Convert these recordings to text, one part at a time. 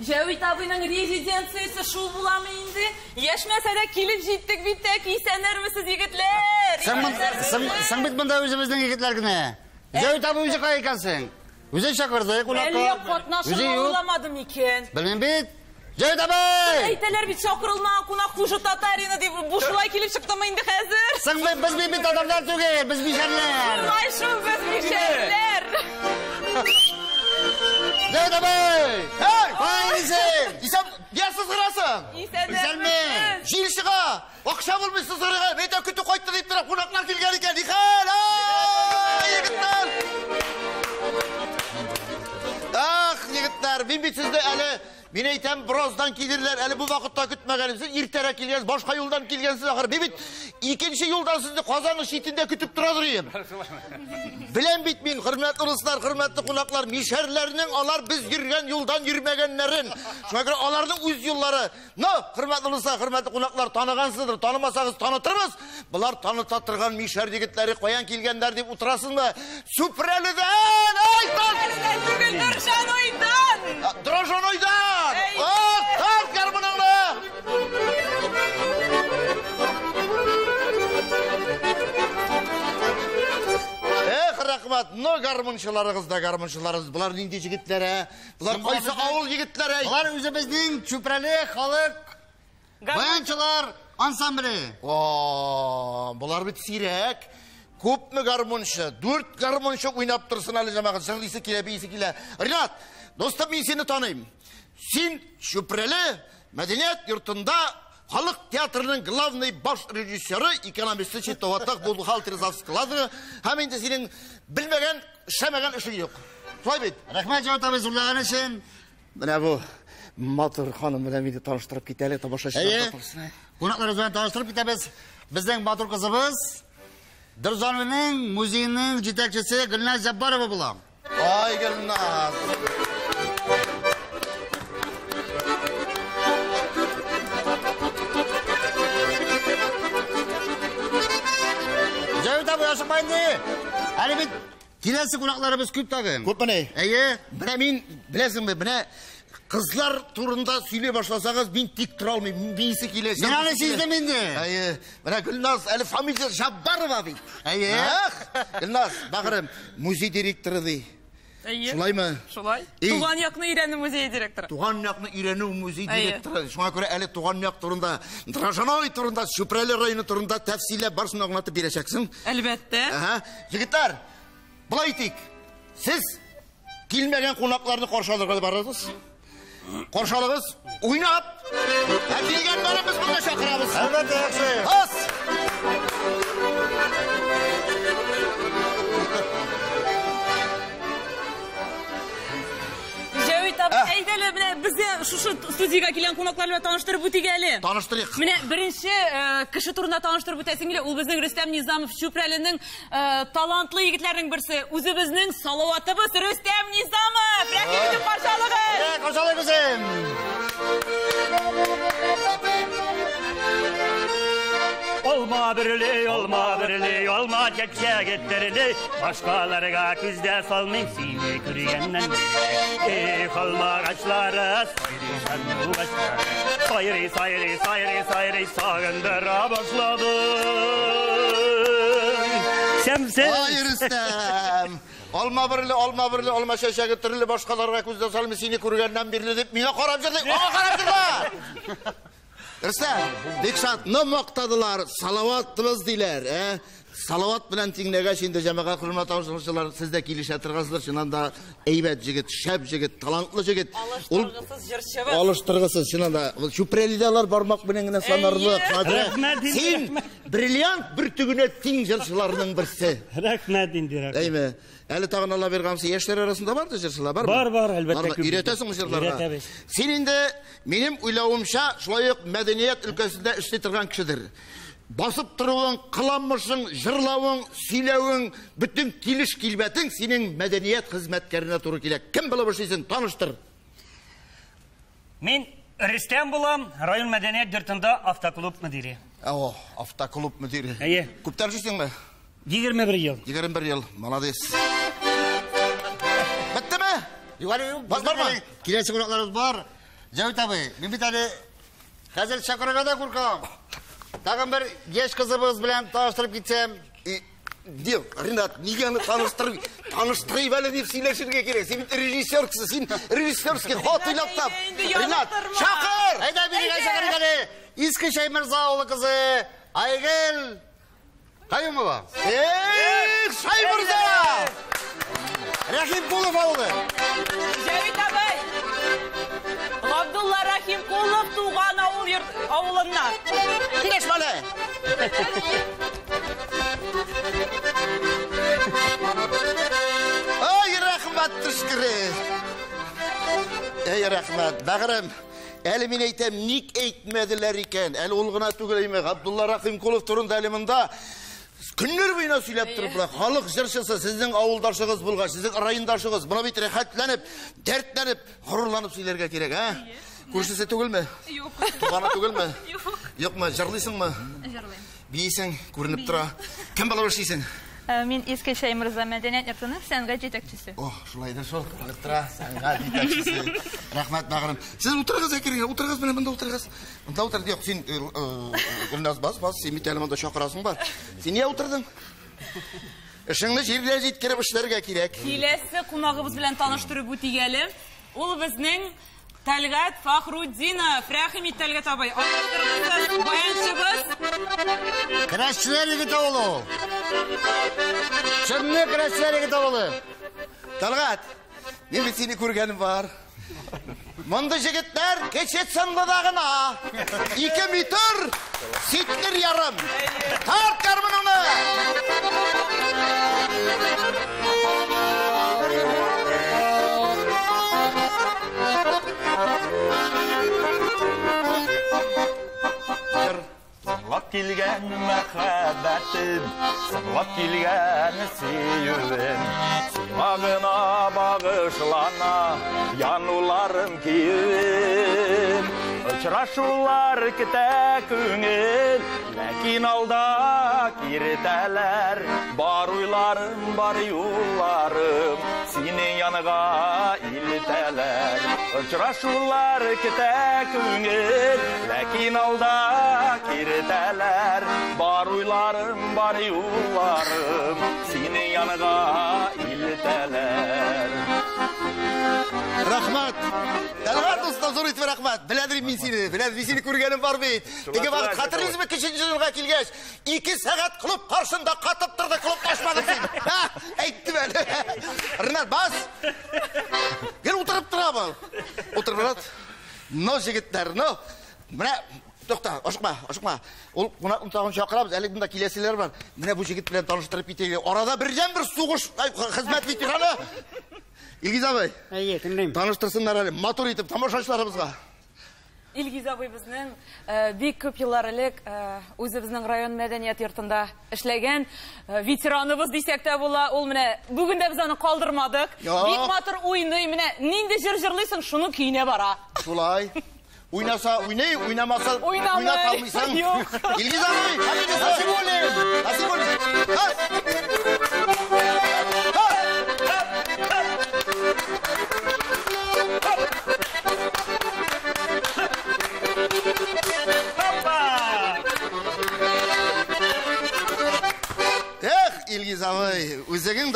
Җәвит абыйның резиденциясе шул буламы инде? Яшьмәсә дә килеп җиттек бит тә, исәннәрмесез, егетләр? Соң бит монда үзебезнең егетләр генә. Җәвит абый үзе кая икәнсең? Үзен чакырды кунакка. Әллә катнашырга уйламадым икән. Белмим бит. Җәвит абый! Әйтәләр бит, чакырылмаган кунак хуже татарина дип, бу шулай килеп чыктымы инде хәзер? Соң без бит татарлар түгел, без мишәрләр. Шулай шул, без мишәрләр. Җәвит абый! Эй! Кая исең? Исән, я сызгырасың? Исәннәрмесез? Җил чыга! Акча булмый сызгырырга. Мәйтә көтү кайтты дип тора, кунаклар килгән икән. Нихәл? Ай, егетләр! Ах, егетләр, мин бит сезне әле, мин әйтәм, бераздан килерләр, әле бу вакытта көтмәгәнем. Сез иртәрәк килгәнсез, башка юлдан килгәнсез ахыр. Мин бит икенче юлдан сезне Казанның читендә көтеп торадыр идем. Беләм бит мин, хөрмәтле дуслар, хөрмәтле кунаклар, мишәрләрнең алар без йөргән юлдан йөрмәгәннәрен. Шуңа күрә аларның үз юллары. Но, хөрмәтле дуслар, хөрмәтле кунаклар, таныгансыздыр, танымасагыз танытырбыз. Булар таныта торган мишәр егетләре каян килгәннәр дип утырасыңмы? Сүпрәледән! Ай, Сүпрәледән түгел, Дрожанойдан! Дрожанойдан! Ах, тарт гармуныңны! Эх, рәхмәт, но гармунчыларыгыз да гармунчыларыгыз. Булар нинди егетләр, ә? Булар кайсы авыл егетләре? Булар үзебезнең Чүпрәле халык баянчылар ансамбле. О, булар бит сирәк. Күпме гармунчы? 4 гармунчы уйнап торсын әле җәмәгать. Җырлыйсы килә, биисе килә. Ринат, дустым, мин сине таныйм. Син Чүпрәле мәдәният йортында халык театрының главный баш режиссеры, экономисты, счетоводтах, бухгалтер завсклады. Һәм инде синең белмәгән, эшләмәгән эшең юк. Шулай бит? Рәхмәт, Җәвит абый, зурлаган өчен. Менә бу матур ханым белән мине таныштырып китә әле, тамашачылар Әйе. тапшырсын. Кунакларыбыз белән таныштырып китәбез. Безнең матур кызыбыз Дрожанойның музееның җитәкчесе Гөлназ Җаббарова була. Ай, Гөлназ! Җәвит абый, ашыкма инде. Әле бит киләсе кунакларыбыз күп тагын. Күпмени? Әйе. Менә мин, беләсеңме, менә кызлар турында сөйли башласагыз, мин тик тора алмыйм, биисе килә. Мин аны сиздем инде. Әйе. Менә Гөлназ, әле фамилия Җаббарова бит. Әйе. Ах, Гөлназ, бәгырем, музей директоры ди. Әйе. Шулаймы? Шулай. Эй. Туган якны өйрәнү музее директоры. Туган якны өйрәнү музей Әйе. директоры. Шуңа күрә әле туган як турында, Дрожаной турында, Чүпрәле районы турында тәфсилләп барысын аңлатып бирәчәксең. Әлбәттә. Ага. Егетләр, болай итик. Сез килмәгән кунакларны каршы алырга барыгыз. Каршы алыгыз, уйнап. Ә килгәннәрен без монда чакырабыз. Әлбәттә, яхшы. Бас! Җәвит абый, әйдә әле, менә безне шушы студиягә килгән кунаклар белән таныштырып үтик әле. Таныштырыйк. Менә беренче кеше турында таныштырып үтәсең килә. Ул безнең Рөстәм Низамов, Чүпрәленең талантлы егетләренең берсе. Үзебезнең Салаватыбыз Рөстәм Низамов. Рәхим итеп каршы алыгыз. Ә, каршы алыгыз үзен. Алма бирле, алма бирле, алма чәчәге терле, башкаларга күздә салмыйм сине күргәннән бирле. Эх, алма агачлары, сайрый сандугачлары, сайрый, сайрый, сайрый, сайрый, сагындыра башлады. Сәмсез. Ай, Рөстәм! Алма бирле, алма бирле, алма чәчәге төрле, башкаларга күздә салмый сине күргәннән бирле дип миңа карап җырлый, аңа карап җырла! Рөстәм, бик шат, но мактадылар, Салаватыбыз диләр, ә? Салават белән тиңләгәч инде җәмәгать хөрмәт тамашачылар, сез дә килешә торгансыздыр, чыннан да әйбәт җегет, шәп җегет, талантлы җегет. Ул Алыштыргысыз җырчыбыз. Алыштыргысыз, чыннан да. Ул Чүпрәледә алар бармак белән генә санарлык. Әйе. Рәхмәт инде, Син рәхмәт. бриллиант бөртегенә тиң җырчыларның берсе. Рәхмәт инде, рәхмәт. Әйме? Әле тагын Алла биргәнсе яшьләр арасында бар да җырчылар, бармы? Бар, бар, әлбәттә, Бармы? күп. Өйрәтәсеңме җырларга? Өйрәтәбез. Син инде минем уйлавымча, шулай ук мәдәният өлкәсендә эшли торган кешедер. Басып торуың, кыланмышың, җырлавың, сөйләвең, бөтен килеш килбәтең синең мәдәният хезмәткәренә туры килә. Кем булып эшлисең? Таныштыр. Мин Рөстәм булам, район мәдәният йортында автоклуб мөдире. О, автоклуб мөдире. Әйе. Күптән эшлисеңме? 21 ел. 21 ел. Молодец. Беттеме? Юк, әле юк. Бар, бармы? Киләсе кунакларыбыз бар. Җәвит абый, мин бит әле хәзер чакырырга да куркам. Тагын бер яшь кызыбыз белән таныштырып китсәм. Дим, Ринат, нигә аны таныштырып, таныштырып әле дип сөйләшергә кирәк. Син бит режиссер кеше, син режиссерский ход уйлап тап. Ринат, чакыр! Әйдә, бирегә чакырыйк әле. Иске Шәйморза авылы кызы Айгөл Каюмова. Эх, Шәйморза! Рәхимкулов авылы. Җәвит абый! Габдулла Рәхимкулов туган авыл йорт авылыннан. Килеш әле. Ай, рәхмәт төшкере. Эй, рәхмәт, бәгырем. Әле мин әйтәм, ник әйтмәделәр икән? Әле ул гына түгел име? Габдулла Рәхимкулов турында әле монда көннәр буена сөйләп торып, халык җырчысы сезнең авылдашыгыз булгач, сезнең райондашыгыз, моны бит рәхәтләнеп, дәртләнеп, горурланып сөйләргә кирәк, ә? Күршесе түгелме? Юк. Туганы түгелме? Юк. Юкмы? Җырлыйсыңмы? Җырлыйм. Бийсең, күренеп тора. Кем булып эшлисең? Мин Иске Шәйморза мәдәният йортының сәнгать җитәкчесе. Ох, шулайдыр шул, күренеп тора, сәнгать җитәкчесе. Рәхмәт, бәгырем. Сез утырыгыз, әкрен, утырыгыз, менә монда утырыгыз. Монда утыр, юк, син, Гөлназ, бас, бас, син бит әле монда чакырасың бар. Син нигә утырдың? Эшеңне җиргә җиткереп эшләргә кирәк. Киләсе кунагыбыз белән таныштырып үтик әле. Ул безнең Тәлгать Фахрутдинов. Рәхим ит, Тәлгать абый. Алыштыргысыз баянчыбыз. Көрәшчеләр егете ул ул. Чынны көрәшчеләр егете ул. Тәлгать, мин бит сине күргәнем бар. Мондый җегетләр кече Чынлыда гына. 2 метр, ситлер ярым. Тарт гармуныңны! Сыңлап килгән мәхәббәтем, сыңлап килгән сөюем, сиңа гына багышлана януларым киюем. Очрашулар көтә күңел, ләкин алда киртәләр, бар уйларым, бар юлларым, синең янга илтәләр. Очрашулар көтә күңел, ләкин алда киртәләр, бар уйларым, бар юлларым, синең янга илтәләр. Рәхмәт. Тәлгать дустым, зур итеп рәхмәт. Беләдер мин сине, беләдер мин сине күргәнем бар бит. Теге вакыт хәтерлисезме, кече җылга килгәч, 2 сәгать клуб каршында катып торды, клуб ачмадың син. Һа, әйттем әле. Ринат, бас. Гел утырып тора бу. Утыр, Ринат. Но, җегетләр, но. Менә тукта, ашыкма, ашыкма. Ул кунакны тагын чакырабыз, әле монда киләселәр бар. Менә бу җегет белән таныштырып китәйек. Арада бердән-бер сугыш, ай, хезмәт ветераны. Илгиз абый. Әйе, тыңлыйм. Таныштырсыннар әле, матур итеп тамашачыларыбызга. Илгиз абый безнең бик күп еллар элек үзебезнең район мәдәният йортында эшләгән ветераныбыз дисәк тә була. Ул менә бүген дә без аны калдырмадык. Бик матур уйный, менә нинди җыр җырлыйсың, шуның көенә бара. Шулай. Уйнаса уйный, уйнамаса Уйнамый. уйната алмыйсың. Юк. Илгиз абый, Насибуллин, Насибуллин. Бас! Эх, Илгиз абый, үзең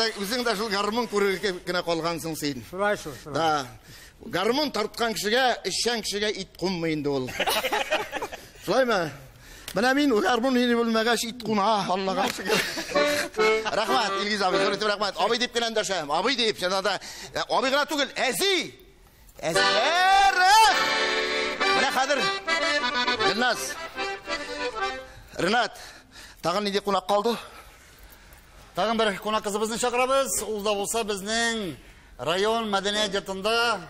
дә шул гармун күрергә генә калгансың син. Шулай шул, шулай. Да. Гармун тарткан кешегә, эшчән кешегә ит кунмый инде ул. Шулаймы? Менә мин гармун инде белмәгәч ит куна, Аллага шөкер. Рәхмәт, Илгиз абый, зур итеп рәхмәт. Абый дип кенә эндәшәм. Абый дип, чыннан да, абый гына түгел, әзи. Әзиләр! Менә хәзер Гөлназ, Ринат, тагын нинди кунак калды? Тагын бер кунак кызыбызны чакырабыз. Ул да булса безнең район мәдәният йортында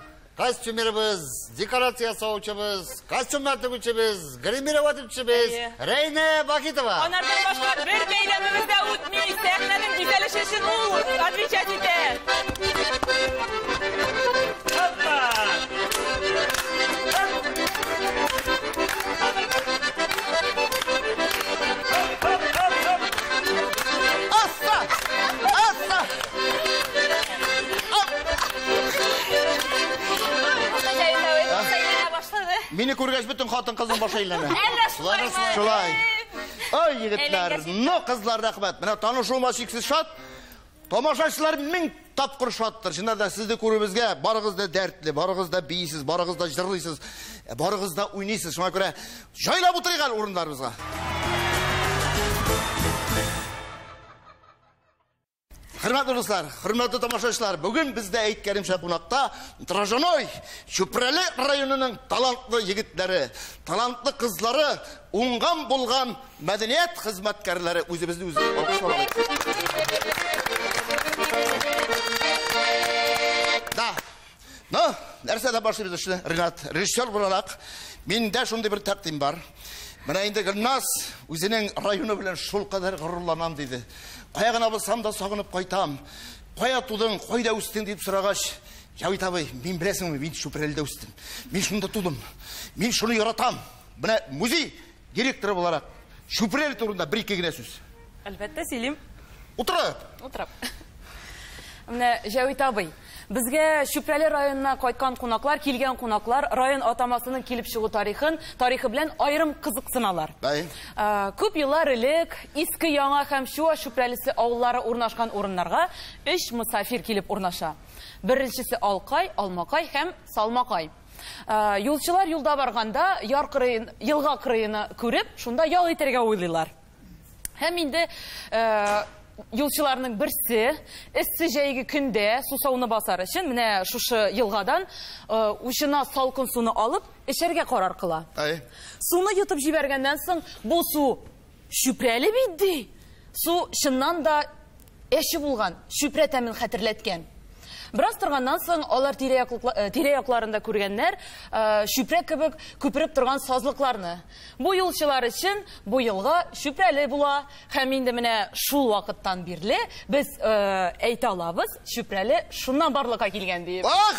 костюмерыбыз, декорация ясаучыбыз, костюмнар тегүчебез, гримировать итүчебез Рәйнә Бахитова. Анардан башка бер бәйләмебез дә үтми. Сәхнәнең бизәлеше өчен ул отвечать итә. Асса! Асса! Мине күргәч бөтен хатын-кызның башы әйләнә. Әллә шулаймы? Шулай. Ай, егетләр, Әйләнгәч ну кызлар, рәхмәт. Менә танышуыма чиксез шат. Тамашачылар мең тапкыр шаттыр. Чыннан да сезне күрүебезгә барыгыз да дәртле, барыгыз да бийсез, барыгыз да җырлыйсыз, барыгыз да уйныйсыз. Шуңа күрә җайлап утырыйк әле урыннарыбызга. Хөрмәтле дуслар, хөрмәтле тамашачылар, бүген бездә әйткәнемчә кунакта Дрожжаной Чүпрәле районының талантлы егетләре, талантлы кызлары, уңган булган мәдәният хезмәткәрләре үзебезне үзе алкышлап алыйк. Да. Ну, нәрсәдән башлыйбыз эшне, Ренат? Режиссер буларак, миндә шундый бер тәкъдим бар. Менә инде Гөлназ үзенең районы белән шулкадәр горурланам диде. Кая гына булсам да сагынып кайтам. Кая тудың, кайда үстең дип сорагач, Җавит абый, мин беләсеңме, мин Чүпрәледә үстем. Мин шунда тудым. Мин шуны яратам. Менә музей директоры буларак Чүпрәле турында бер-ике генә сүз. Әлбәттә, сөйлим. Утырып. Утырып. Менә Җавит абый, безгә Чүпрәле районына кайткан кунаклар, килгән кунаклар район атамасының килеп чыгу тарихын, тарихы белән аерым кызыксыналар. Әй. Күп еллар элек Иске Яңа һәм Чуаш Чүпрәлесе авыллары урнашкан урыннарга өч мосафир килеп урнаша. Беренчесе Алкай, Алмакай һәм Салмакай. Юлчылар юлда барганда яр кырыен, елга кырыена күреп, шунда ял итәргә уйлыйлар. Һәм инде юлчыларның берсе эссе җәйге көндә сусауны басар өчен менә шушы елгадан учына салкын суны алып эчәргә карар кыла. Әй. Суны йотып җибәргәннән соң бу су чүпрәле бит ди. Су чыннан да әче булган, чүпрә тәмен хәтерләткән. Бераз торганнан соң алар тирә-якларында күргәннәр чүпрә кебек күпереп торган сазлыкларны. Бу юлчылар өчен бу елга чүпрәле була. Һәм инде менә шул вакыттан бирле без әйтә алабыз, Чүпрәле шуннан барлыкка килгән диеп. Ах!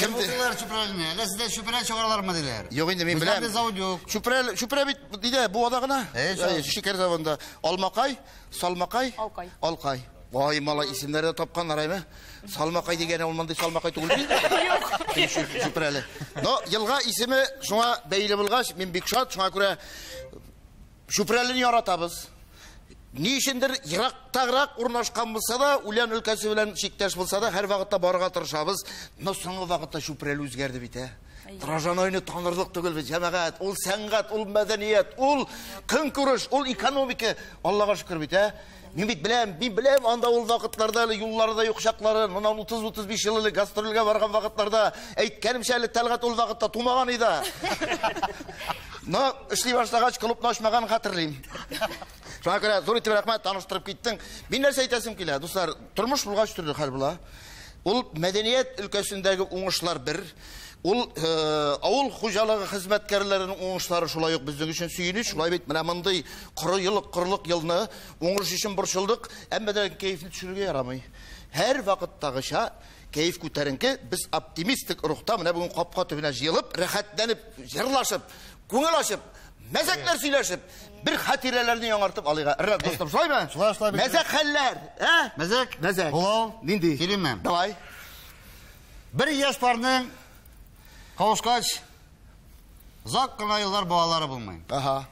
Кем булдылар Чүпрәлене? Әллә сездә Чүпрәл чыгаралармы диләр? Юк инде мин Бездә беләм. завод юк. Чүпрәл, Чүпрә бит диде, бу ада гына. Әй, шул. Әй, шикәр заводында. Алмакай, Салмакай, Алкай. Алкай. Вай, малай исемнәре дә тапканнар, әйме? Салмакай дигәне ул мондый салмакай түгел бит. Юк. Чүпрәле. Но елга исеме шуңа бәйле булгач, мин бик шат, шуңа күрә Чүпрәлене яратабыз. Ни өчендер ерактаграк урнашкан булса да, Ульян өлкәсе белән чиктәш булса да, һәр вакытта барырга тырышабыз. Но соңгы вакытта Чүпрәле үзгәрде бит, ә. Дрожжанойны танырлык түгел бит, җәмәгать. Ул сәнгать, ул мәдәният, ул көнкүреш, ул экономика. Аллага шөкер бит, ә. Мин бит беләм, мин беләм, анда ул вакытларда әле юллары да юк чаклары, моннан 30-35 ел элек гастрольгә барган вакытларда, әйткәнемчә әле Тәлгать ул вакытта тумаган иде. Но эшли башлагач, клубны ачмаганын хәтерлим. Шуңа күрә зур итеп рәхмәт, таныштырып киттең. Мин нәрсә әйтәсем килә, дуслар, тормыш булгач төрле хәл була. Ул мәдәният өлкәсендәге уңышлар бер, ул авыл хуҗалыгы хезмәткәрләренең уңышлары шулай ук безнең өчен сөенеч. Шулай бит, менә мондый коры еллык, корылык елны уңыш өчен борчылдык, әмма дә кәефне төшерергә ярамый. Һәр вакыттагыча кәеф күтәренке, без оптимистик рухта менә бүген капка төбенә җыелып, рәхәтләнеп, җырлашып, күңел ачып, мәзәкләр сөйләшеп, бер хатирәләрне яңартып алыйк. Рәт, дустым, шулаймы? Шулай, шулай, бик Мәзәк хәлләр, ә? Мәзәк? Мәзәк. Булау. Нинди? Килимме? Давай. Бер яшь парның кавышкач, озак кына еллар балалары булмый. Аһа.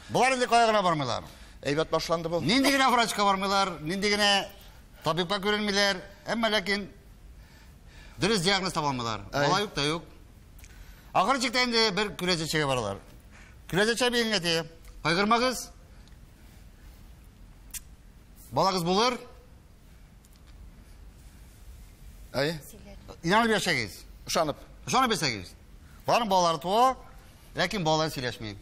Болар инде кая гына бармыйлар. Әйбәт башланды бу. Нинди генә врачка бармыйлар, нинди генә табибка күренмиләр, әмма ләкин дөрес диагноз таба алмыйлар. Әй. Бала юк та юк. Ахыр чиктә инде бер күрәзәчегә баралар. Күрәзәче әби әйтә, кайгырмагыз. Балагыз булыр. Әй. Инанып яшәгез. Ышанып. Ышанып яшәгез. Барың балалары туа, ләкин балалар сөйләшми.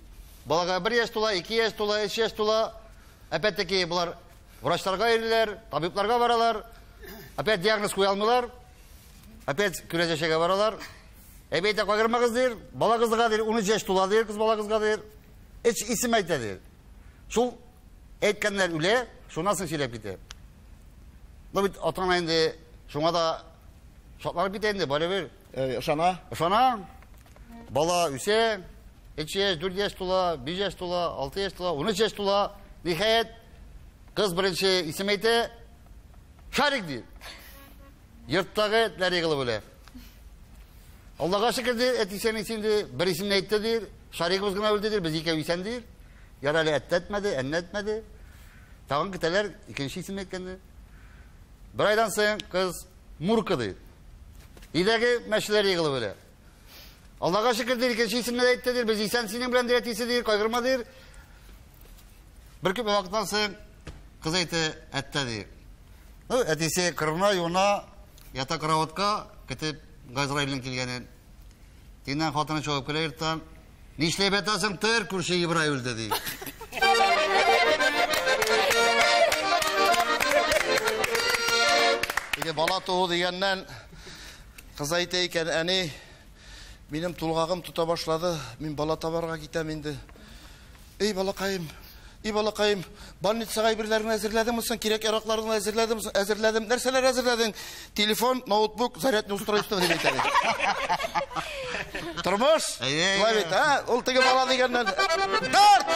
Балага 1 яшь тула, 2 яшь тула, 3 яшь тула. Опять-таки булар врачларга йөриләр, табибларга баралар. Опять диагноз куя алмыйлар. Опять күрәзәчегә баралар. Әби әйтә, кайгырмагыз дир, балагызга дир, 13 яшь тула дир, кыз балагызга дир. Эч исем әйтә дир. Шул әйткәннәр үлә, шуннан соң сөйләп китә. Бу бит ата-ана инде шуңа да шатланып китә инде, барыбер. Ышана. Ышана. Бала үсә, 3 яшь, 4 яшь тула, 5 яшь тула, 6 яшь тула, 13 яшь тула. Ниһаять, кыз беренче исем әйтә, Шарик ди. Йорттагы этләр егылып үлә. Аллага шөкер ди, әтисе әнисе инде бер исемне әйтте ди, Шаригыбыз гына үлде ди, без икәү исән ди. Ярар әле әттә әтмәде, әннә әтмәде. Тагын көтәләр, икенче исемне әйткәнне. Бер айдан соң кыз Мурка ди. Өйдәге мәчеләр егылып үлә. Аллага шөкер ди, икенче исемне дә әйтте ди, без исән синең белән ди, әтисе ди, кайгырма ди. Бер күп вакыттан соң кыз әйтте, әттә ди. Ну, әтисе кырына, юына, ята караватка, көтеп Газраилнең килгәнен. Тиннән хатыны чыгып килә йорттан. Нишләп ятасың, тор, күрше Ибрай үлде ди. Теге бала туу дигәннән кыз әйтә икән, әни, минем тулгагым тота башлады, мин бала табарга китәм инде. Эй, балакаем, эй, балакаем, больницага әйберләреңне әзерләдеңме соң, кирәк-яракларыңны әзерләдеңме соң? Әзерләдем. Нәрсәләр әзерләдең? Телефон, ноутбук, зарядное устройство дип әйтә. Тормыш? Шулай бит, а? Ул теге бала дигәннән. Торт!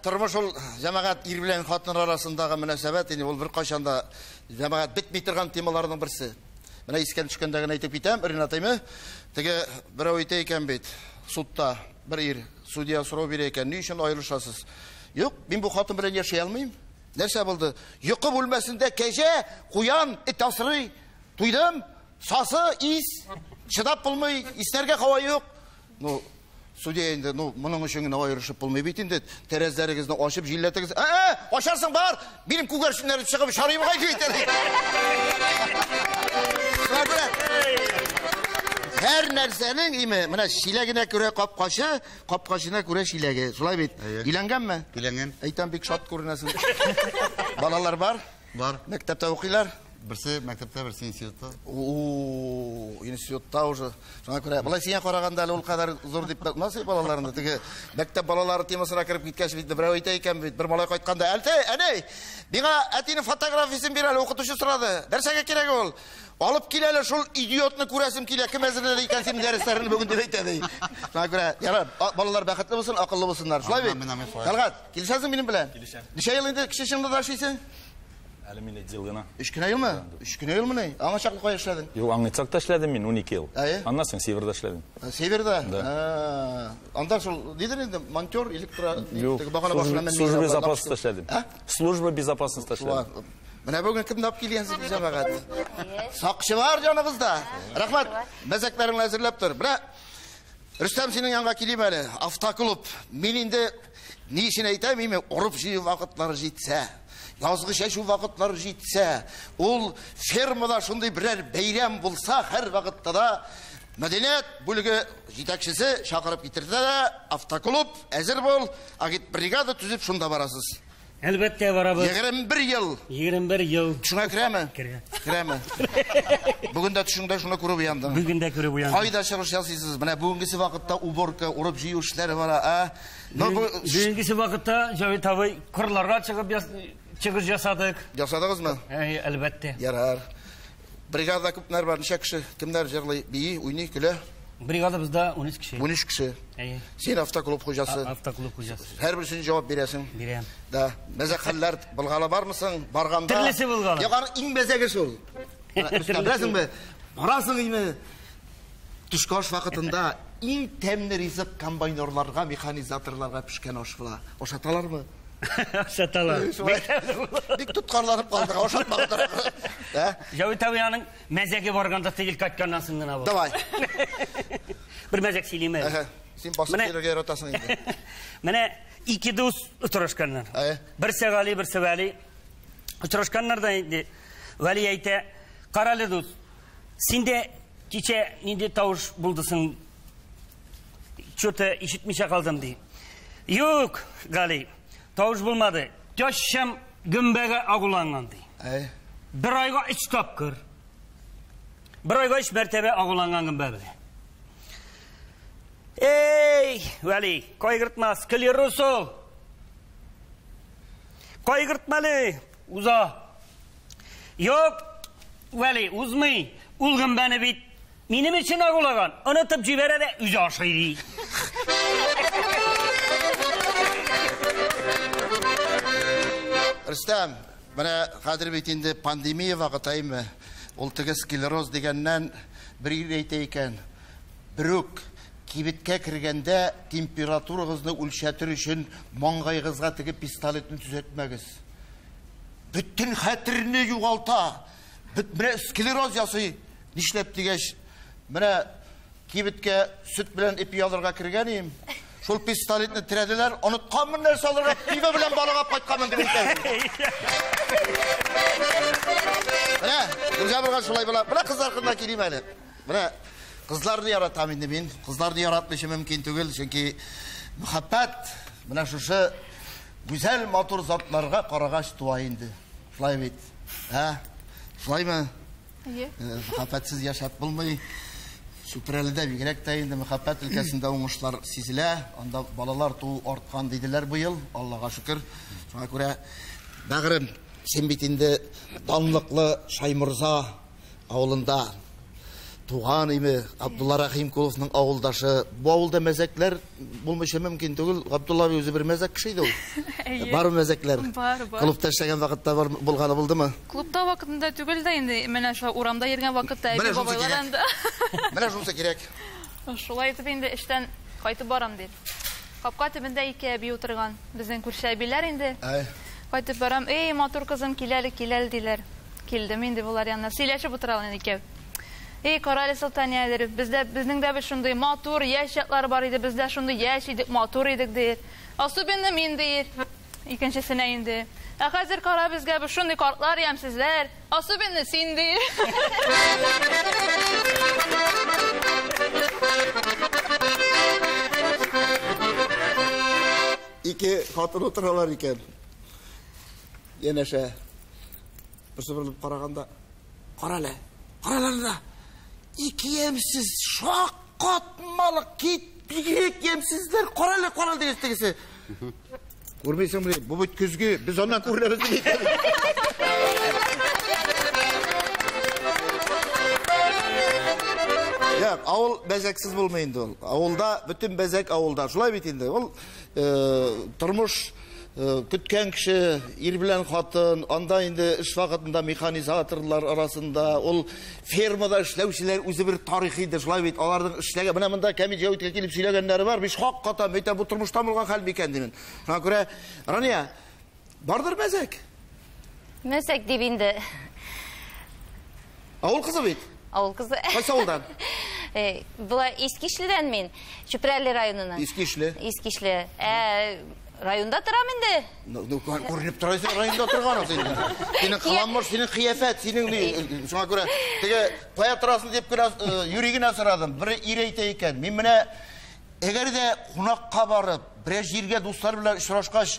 Тормыш ул җәмәгать ир белән хатын арасындагы мөнәсәбәт инде ул беркайчан да җәмәгать бетми торган темаларның берсе. Менә искә төшкәндә генә әйтеп китәм, Ренат әйме, теге берәү әйтә икән бит, судта бер ир судья сорау бирә икән, ни өчен аерылышасыз? Юк, мин бу хатын белән яши алмыйм. Нәрсә булды? Йокы бүлмәсендә кәҗә, куян, эт асрый. Туйдым, сасы, ис, чыдап булмый, иснәргә һава юк. Ну, судья инде, ну, моның өчен генә аерышып булмый бит инде. Тәрәзләрегезне ачып җилләтегез. Ә, ачарсың бар. Минем күгәрченнәрем чыгып шарыймга китә. Һәр нәрсәнең име, менә чиләгенә күрә капкачы, капкачына күрә чиләге. Шулай бит. Өйләнгәнме? Өйләнгән. Әйтәм, бик шат күренәсең. Балалар бар? Бар. Мәктәптә укыйлар? Берсе мәктәптә, берсе институтта. О, институтта уже. Шуңа күрә, болай сиңа караганда әле ул кадәр зур дип насый балаларны. Теге мәктәп балалары темасына кереп киткәч бит, берәү әйтә икән бит, бер малай кайтканда, "Әлте, әней, миңа әтинең фотографиясен бир әле, укытучы сорады. Нәрсәгә кирәк ул? Алып кил әле шул идиотны күрәсем килә, кем әзерләде икән синең дәресләреңне бүген дип әйтә ди. Шуңа күрә, ярар, балалар бәхетле булсын, акыллы булсыннар. Шулай бит? Талгат, килешәсең минем белән? Килешәм. Ничә ел инде Кече Чыңлыда эшлисең? Әле мин 3 ел гына. 3 кенә елмы? 3 кенә елмыни? Аңа чаклы кая эшләдең? Юк, Аңгыйцакта эшләдем мин 12 ел. Әйе. Аннан соң Северда эшләдем. Северда? Да. Анда шул нидер инде монтер, электро, Юк, теге багана башына менми. служба безопасности эшләдем. А? Служба безопасности эшләдем. Менә бүген кемне алып килгәнсез җәмәгать? Сакчы бар яныбызда. Рәхмәт. Мәзәкләреңне әзерләп тор. Менә Рөстәм, синең янга килим әле. Автоклуб. Мин инде ни өчен әйтәм, име, урып җыю вакытлары җитсә, язгы чәчү вакытлары җитсә, ул фермада шундый берәр бәйрәм булса, һәр вакытта да мәдәният бүлеге җитәкчесе чакырып китерде дә, автоклуб әзер бул, агитбригада төзеп шунда барасыз. Әлбәттә барабыз. 21 ел. 21 ел. Төшеңә керәме? Керә. Керәме? Бүген дә төшеңдә шуны күреп уяндың. Бүген дә күреп уяндым. Кайда чыгыш ясыйсыз? Менә бүгенгесе вакытта уборка, урып җыю эшләре бара, а? Ну, бу Бүгенгесе вакытта Җавит абый кырларга чыгып чыгыш ясадык. Ясадыгызмы? Әй, әлбәттә. Ярар. Бригада күпләр бар, ничә кеше? Кемнәр җырлый, бии, уйный, көлә? Бригадабызда 13 кеше. 13 кеше. Әйе. Син автоклуб хуҗасы. Автоклуб хуҗасы. Һәрберсенә җавап бирәсең. Бирәм. Да. Мәзәк хәлләр булганы бармысың? Барганда. Төрлесе булганы. Юк, аның иң мәзәге шул. Рөстәм, беләсеңме? Барасың име? Төшке аш вакытында иң тәмле ризык комбайнерларга, механизаторларга пешкән аш була. Ашаталармы? Ашаталар. Бик тоткарланып калдык, ашатмадылар. Ә? Җавит абый аның мәзәге барганда тегел кайтканнан соң гына булды. Давай. Бер мәзәк сөйлим әле. Син басып килергә яратасың инде. Менә ике дус очрашканнар. Берсе Гали, берсе Вәли. Очрашканнар да инде Вәли әйтә, "Карале дус, синдә кичә нинди тавыш булды соң? Чё-то ишетмичә калдым" ди. Юк, Гали, тавыш булмады. Тещам гөмбәгә агуланган ди. Бер айга 3 тапкыр. Бер айга 3 мәртәбә агуланган гөмбә белән. Эй, Вәли, кайгыртма, склероз ул. Кайгыртма әле, уза. Юк, Вәли, узмый. Ул гөмбәне бит минем өчен агулаган. Онытып җибәрә дә үзе ашый ди. Рөстәм, менә хәзер бит инде пандемия вакыты әйме. Ул теге склероз дигәннән бер ир әйтә икән. Берүк кибеткә кергәндә температурагызны үлчәтер өчен маңгайыгызга теге пистолетны төзәтмәгез. Бөтен хәтерне югалта. Менә склероз ясый. Нишләп дигәч, менә кибеткә сөт белән ипи алырга кергән идем. Шул пистолетны терәделәр, онытканмын нәрсә алырга, пиво белән балык алып кайтканмын дип әйтә. Менә, Гөлҗабырга шулай була. Менә кызлар кырына килим әле. Менә кызларны яратам инде мин. Кызларны яратмыйча мөмкин түгел, чөнки мәхәббәт менә шушы гүзәл матур затларга карагач туа инде. Шулай бит. Ә? Шулаймы? Әйе. Мәхәббәтсез яшәп булмый. Чүпрәледә бигрәк тә инде мәхәббәт өлкәсендә уңышлар сизелә. Анда балалар туу арткан диделәр быел, Аллага шөкер. Шуңа күрә, бәгырем, син бит инде данлыклы Шайморза авылында туган име, Абдулла Рәхимкуловның авылдашы. Бу авылда мәзәкләр булмыйча мөмкин түгел. Габдулла абый үзе бер мәзәк кеше иде ул. Бармы мәзәкләр? Бар, бар. Клубта эшләгән вакытта бар булганы булдымы? Клубта вакытында түгел дә инде, менә шулай урамда йөргән вакытта Менә әби шунысы бабайлар кирәк. анда. Менә шунысы кирәк. Шулай итеп инде эштән кайтып барам дип. Капка төбендә ике әби утырган. Безнең күрше әбиләр инде. Әй. Кайтып барам, эй, матур кызым, кил әле, кил әле диләр. Килдем инде булар янына. Сөйләшеп утыралар инде икәү. Эй, карале Солтания, дир, бездә, безнең дә бит шундый матур яшь чаклар бар иде, бездә шундый яшь идек, матур идек, дир. Особенно мин, дир. Икенчесенә инде. Ә хәзер кара безгә бу шундый картлар ямьсезләр. Особенно син, дир. Ике хатын утыралар икән. Янәшә. Берсе борылып караганда, карале, карале да. Ике ямьсез, шаккатмалы кит, бигрәк ямьсезләр, карале, карале дигән тегесе. Күрмисеңме, бу бит көзге, без аннан күренәбез дип әйтә. Юк, авыл бәзәксез булмый инде ул. Авылда бөтен бәзәк авылда. Шулай бит инде. Ул тормыш көткән кеше, ир белән хатын, анда инде эш вакытында механизаторлар арасында, ул фермада эшләүчеләр үзе бер тарих инде, шулай бит. Аларның эшләгән, менә монда Камил Җәвиткә килеп сөйләгәннәре бар, биш хак катам, әйтәм, бу тормышта булган хәл микән димен. Шуңа күрә, Рания, бардыр мәзәк? Мәзәк дип инде. Авыл кызы бит. Авыл кызы. Кайсы авылдан? Була Искишледән мин, Чүпрәле районыннан. Искишле. Искишле. Районда торам инде. Ну, күренеп тора син районда торган син. Синең кыламыш, синең кыяфәт, синең ни, шуңа күрә теге кая торасың дип кенә юри генә сорадым. Бер ир әйтә икән. Мин менә әгәр дә кунакка барып, берәр җиргә дуслар белән очрашкач,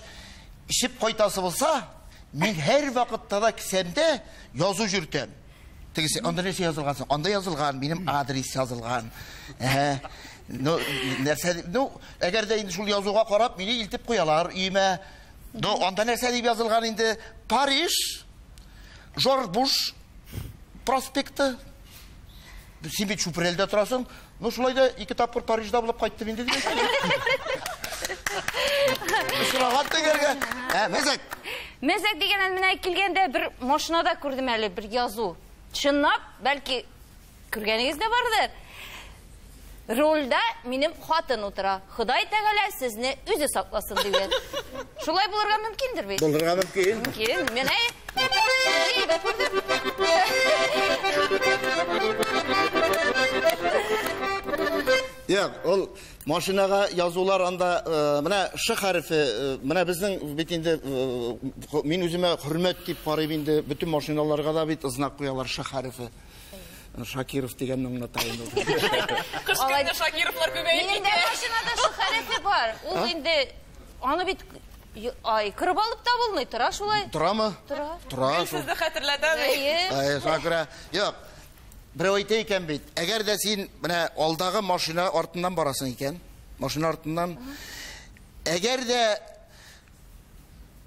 ишеп кайтасы булса, мин һәр вакытта да кесәмдә язу йөртәм. Тегесе, анда нәрсә язылган соң? Анда язылган, минем адрес язылган. Әһә. Ну, нәрсә, ну, әгәр дә инде шул язуга карап, мине илтеп куялар өемә. Ну, анда нәрсә дип язылган инде? Париж, Жорж Буш проспекты. Син бит Чүпрәлдә торасың. Ну, шулай да ике тапкыр Парижда булып кайттым инде, дип әйтә. Очраган тегәргә. Ә, мәзәк. Мәзәк дигәннән менә килгәндә бер машинада күрдем әле бер язу. Чынлап, бәлки күргәнегез дә бардыр. Рульда минем хатын утыра. Ходай Тәгалә сезне үзе сакласын дигән. Шулай булырга мөмкиндер бит? Булырга мөмкин. Мөмкин. Менә Юк, ул машинага язулар анда, менә Ш хәрефе, менә безнең бит инде, мин үземә хөрмәт дип карыйм инде, бөтен машиналарга да бит знак куялар Ш хәрефе. Шакиров дигәнне аңлата инде ул. Кыш көндә Шакировлар күбәеп Минем дә китә. машинада Ш хәрефе бар. Ул инде аны бит ай, кырып алып та булмый, тора шулай. Торамы? Тора. Тора Мин шул. сезне хәтерләтәм. Әйе. Әйе, шуңа күрә, юк. Берәү әйтә икән бит, әгәр дә син менә алдагы машина артыннан барасың икән, машина артыннан, әгәр дә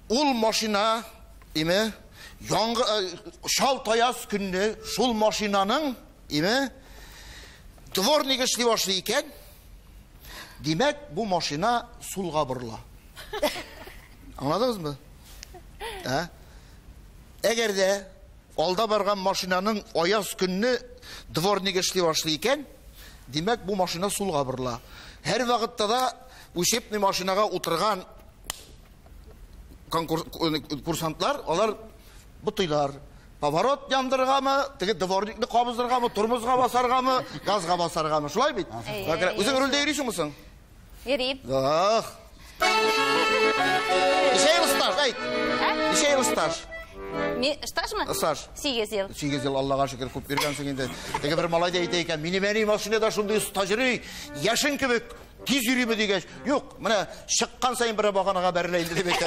ул машина, име, яңгы, шал таяз көнне шул машинаның, име, дворник эшли башлый икән, димәк, бу машина сулга борыла. Аңладыгызмы? Әгәр дә алда барган машинаның аяз көнне дворник эшли башлый икән, димәк, бу машина сулга борыла. Һәр вакытта да учебный машинага утырган курсантлар, алар бутыйлар. Поворот яндыргамы, теге дворникны кабыздыргамы, тормозга басаргамы, газга басаргамы, шулай бит? Үзең рульдә йөрисеңме соң? Йөрим. Ах. Ничә ел стаж, әйт. Ничә ел стаж? Стажмы? Стаж. 8 ел. 8 ел, Аллага шөкер, күп йөргәнсең инде. Теге бер малай да әйтә икән, минем әни машинада шундый стаж йөри, яшен кебек тиз йөриме дигәч, юк, менә чыккан саен бер баганага бәрелә инде дип әйтә.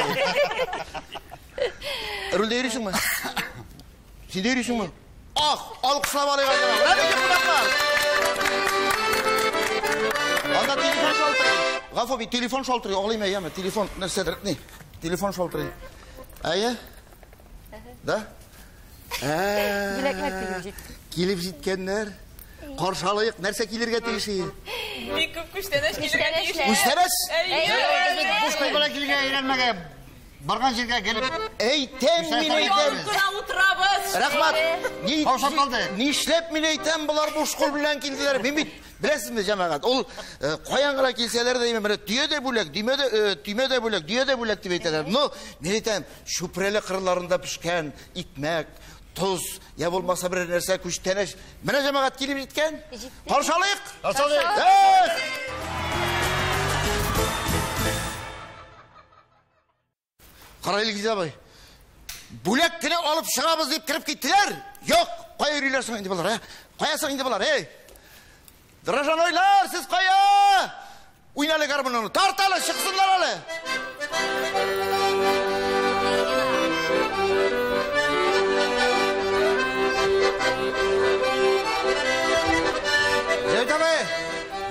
Рульдә йөрисеңме? Син дә йөрисеңме? Ах, алкышлап алыйк әле. Менә нинди кунаклар. Анда телефон шалтырый. Гафу бит, телефон шалтырый, аңлыйм, әйеме? Телефон нәрсәдер, ни? Телефон шалтырый. Әйе? Да? Бүләкләр килеп җитте. Килеп җиткәннәр. Каршы алыйк, нәрсә килергә тиеш иде? Бик күп күчтәнәч килергә тиеш. Күчтәнәч? Буш кул белән килергә өйрәнмәгән. Барган җиргә гел Әйтәм мин әйтәм. Кына утырабыз. Рәхмәт. Каушап калды. Нишләп мин әйтәм, болар буш кул белән килделәр. Мин бит беләсезме, җәмәгать, ул каян гына килсәләр дә, менә төя дә бүләк, төймә дә бүләк, дөя дә бүләк дип әйтәләр. Но мин әйтәм, Чүпрәле кырларында пешкән икмәк, тоз, я булмаса бер нәрсә күчтәнәч. Менә җәмәгать килеп җиткән. Каршы алыйк. Каршы алыйк. Кара Илгиз абый. Бүләк кенә алып чыгабыз дип кереп киттеләр. Юк, кая йөриләр соң инде болар, ә? Кая соң инде болар, эй? Дрожжанойлар, сез кая? Уйна әле гармунны. Тарт әле, чыксыннар әле. Җәвит абый,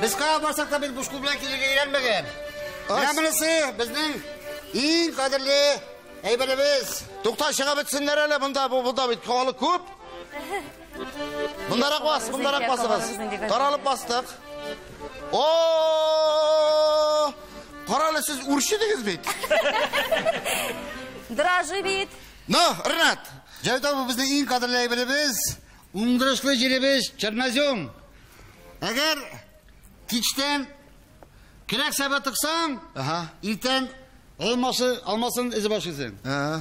без кая барсак та бит буш кул белән килергә өйрәнмәгән. Менә монысы безнең иң кадерле әйберебез. Тукта, чыгып бетсеннәр әле, монда бу монда бит халык күп. Мондарак бас, мондарак басыгыз. Таралып бастык. О! Карале, сез үрчедегез бит. Дрожжи бит. Ну, Ренат. Җәвит абый, безнең иң кадерле әйберебез, уңдырышлы җиребез, чернозем. Әгәр кичтән кирәк сәбәп тыксаң, иртән алмасын эзе башлыйсың. Ә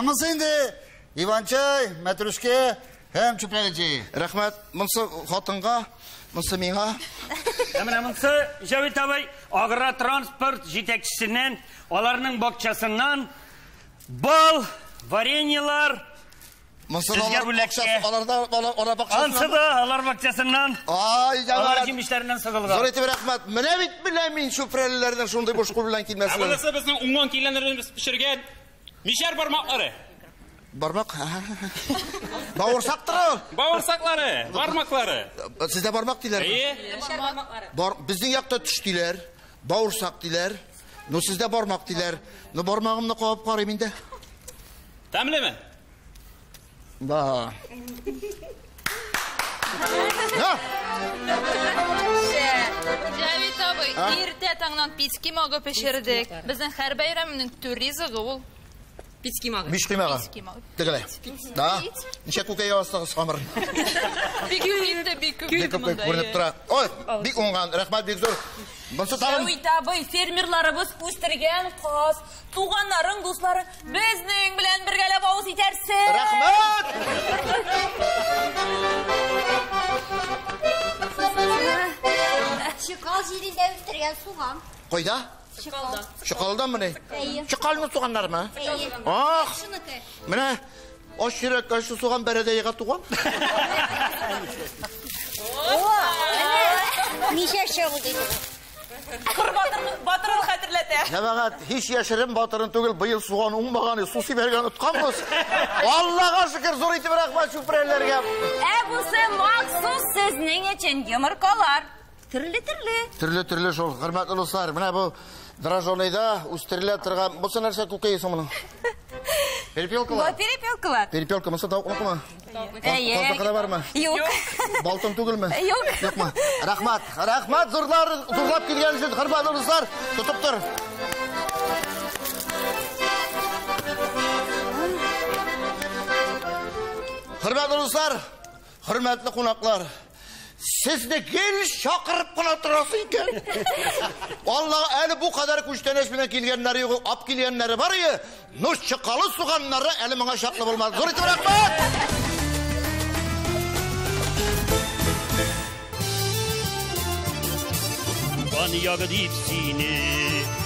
монысы инде иван-чай, мәтрүшкә һәм чүпрәле чәе. Рәхмәт, монысы хатынга, монысы миңа. Ә менә монысы Җәвит абый агротранспорт җитәкчесеннән, аларның бакчасыннан бал, вареньелар. Монысы Сезгә алар бүләккә. бакчасы, аларда, алар, алар бакчасыннан. Ансы да алар бакчасыннан. Ай, Алар җәмәгать. җимешләреннән сыгылган. Зур итеп рәхмәт. Менә бит беләм мин чүпрәлеләрдән шундый буш кул белән килмәсен. Ә монысы безнең уңган киленнәребез пешергән мишәр бармаклары. Бармак? Бавырсак тора. Бавырсаклары, бармаклары. Сездә бармак диләр. Әйе. Бар, безнең якта төш диләр, бавырсак диләр. Ну сездә бармак диләр. Ну бармагымны кабып карыйм инде. Тәмлеме? Да. Да. Җәвит абый, иртә таңнан пицки магы пешердек. Безнең һәр бәйрәмнең төр ризыгы ул. Пицки магы. Мич кыймага. Пицки магы. Тегеләй. Да. Ничә күкәй астыгыз камыр? Бик күп инде, бик күп. Бик күп күренеп тора. Ой, бик уңган, рәхмәт бик зур. Монсы тагын Җәвит абый, фермерларыбыз үстергән каз, туганнарың, дусларың безнең белән бергәләп авыз итәрсең. Рәхмәт! Чыкал җирендә үстергән суган. Кайда? Чыкалда. Чыкалданмы ни? Әйе. Чыкалның суганнарымы? Әйе. Ах! Шуныкы. Менә аш йөрәк аш суган бәрәдәйгә туган. Ничә чагы диде. Кыр батырын хәтерләтә. Җәмәгать, һич яшерен батырын түгел, быел суган уңмаган, су сибәргән отканбыз. Аллага шөкер, зур итеп рәхмәт чүпрәләргә. Ә бусы махсус сезнең өчен йомыркалар. Төрле-төрле. Төрле-төрле шул, хөрмәтле дуслар. Менә бу дрожжоныйда үстерелә торган. Бусы нәрсә күкәе соң моның? Перепелкалар. Бу перепелкалар. Перепелка, монысы тавыкныкымы? Әйе. Тавыкныкы бармы? Юк. Балтын түгелме? Юк. Юкмы? Рәхмәт. Рәхмәт, зурлар, зурлап килгән өчен, хөрмәтле дуслар. Тотып тор. Хөрмәтле дуслар, хөрмәтле кунаклар, сезне гел чакырып кына торасы икән. Алла, әле бу кадәр күчтәнәч белән килгәннәре юк, ап килгәннәре бар ие, но чыкалы суганнары әле моңа чаклы булмады. Зур итеп рәхмәт! Туган ягы дип сине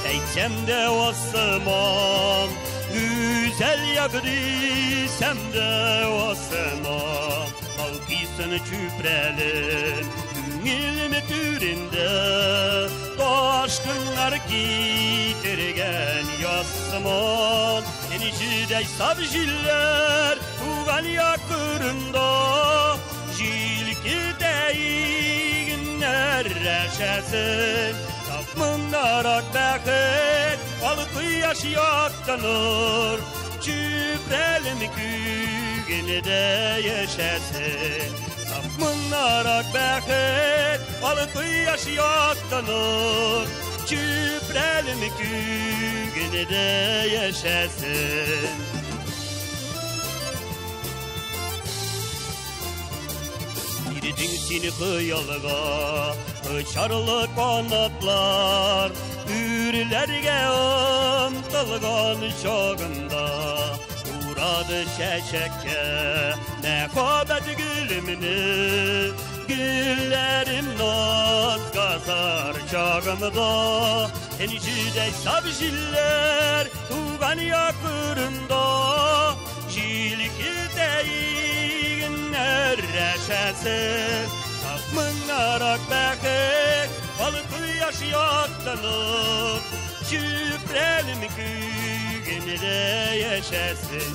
әйтсәм дә асымам, Гүзәл ягы дисәм дә асымам. Балкыйсын чүпрәлем, күңелем түрендә, Ташкыннар китергән ясыман. Энҗедәй саф җилләр туган як кырында, Җилкетә игеннәр рәшәсен. Тапмындарак бәхет, ал кояш яктаныр, Чүпрәлем күгендә яшәсен. Тапмындарак бәхет, ал кояш яктаныр, Чүпрәлем күгендә яшәсен. Бирдең син хыялга, очарлы канатлар, Үрләргә омтылган чагында, Урады чәчәккә мәхәббәт гөлемне, Гөлләрем назга зар чагымда, Энҗедәй саф җилләр туган як кырында, Җилкетә игеннәр рәшәсен. Тапмынарак бәхет, ал кояш яктаныр, Чүпрәлем күгендә яшәсен.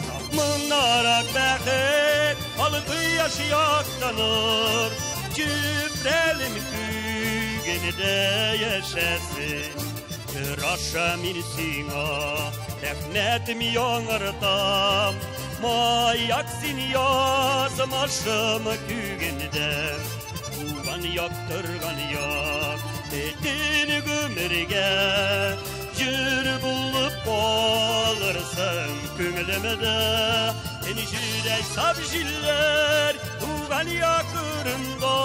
Тапмынарак бәхет, ал кояш яктаныр, Чүпрәлем күгендә яшәсен. Раша мин сиңа рәхмәтем яңартам, Маяк син язмышым күгендә, Туган як, торган як, бөтен гомергә Җыр булып калырсың күңелемдә. Энҗедәй саф җилләр туган як кырында,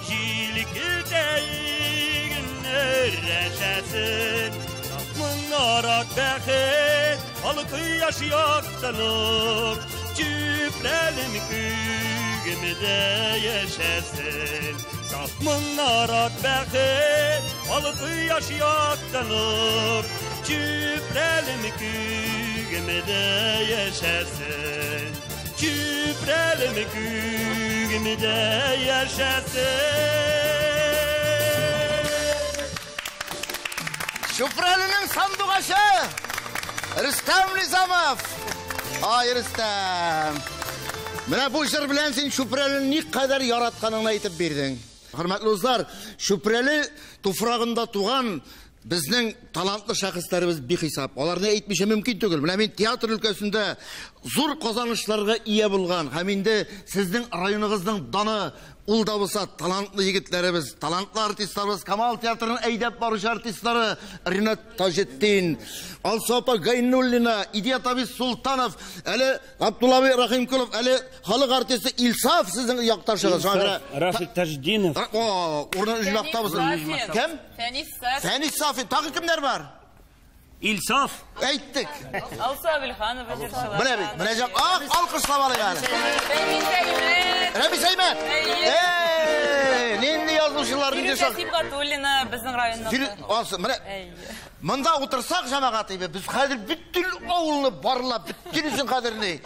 Җилкетә игеннәр рәшәсен. Тапмынарак бәхет, ал кояш яктаныр, Чүпрәлем күгемдә яшәсен. Сафмынарак бәхет, ал кояш яктаныр, Чүпрәлем күгемдә яшәсен. Чүпрәлем күгемдә яшәсен. Чүпрәленең сандугачы Рөстәм Низамов. Ай, Рөстәм. Менә бу җыр белән син Чүпрәлене никадәр яратканыңны әйтеп бирдең. Хөрмәтле дуслар, Чүпрәле туфрагында туган безнең талантлы шәхесләребез бихисап. Аларны әйтмичә мөмкин түгел. Менә мин театр өлкәсендә зур казанышларга ия булган һәм инде сезнең районыгызның даны ул да булса талантлы егетләребез, талантлы артистларыбыз, Камал театрының әйдәп баручы артистлары Ринат Таҗетдин, Алсу апа Гайнуллина, Идият абый Султанов, әле Абдулла абый Рахимкулов, әле халык артисты Илсаф сезнең якташыгыз. Шуңа күрә Рафик Таҗетдинов. О, урынын җыяктабыз. Кем? Фәнис Сафин. Фәнис Сафин. Тагы кемнәр бар? Илсаф. Әйттек. Алсу Әбелханова җырчылар. Менә бит, менә җак, ах, алкышлап алыйк әле. Рәмис Әймәт. Рәмис Әймәт. Әйе. Эй, нинди язучылар, нинди Фирүзә шаг. Сибгатуллина безнең районнан. Алсы, менә Әйе. Монда утырсак, җәмәгать, без хәзер бөтен авылны барлап, бөтенесен хәзерни.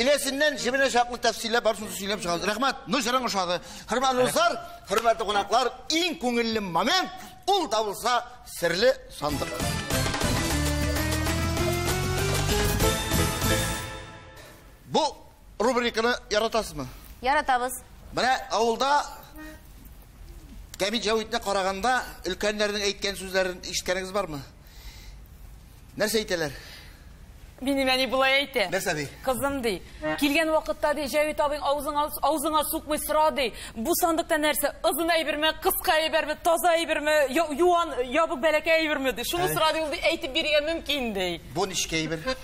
Иләсеннән җебенә чаклы тәфсилләп барысын сөйләп чыгабыз. Рәхмәт, ну җырың ошады. Хөрмәтле дуслар, хөрмәтле кунаклар, иң күңелле момент ул да булса серле сандык. Бу рубриканы яратасызмы? Яратабыз. Менә авылда Кәмит Җәвитне караганда өлкәннәрнең әйткән сүзләрен ишеткәнегез бармы? Нәрсә әйтәләр? Минем әни болай әйтә. Нәрсә ди? Кызым ди. Килгән вакытта ди, Җәвит абыең авызыңа сукмый сора ди. Бу сандыкта нәрсә? Озын әйберме, кыска әйберме, таза әйберме, юан, ябык бәләкәй әйберме ди. Шуны сора ди, ул ди, әйтеп бирергә мөмкин ди. Бу ничкә әйбер?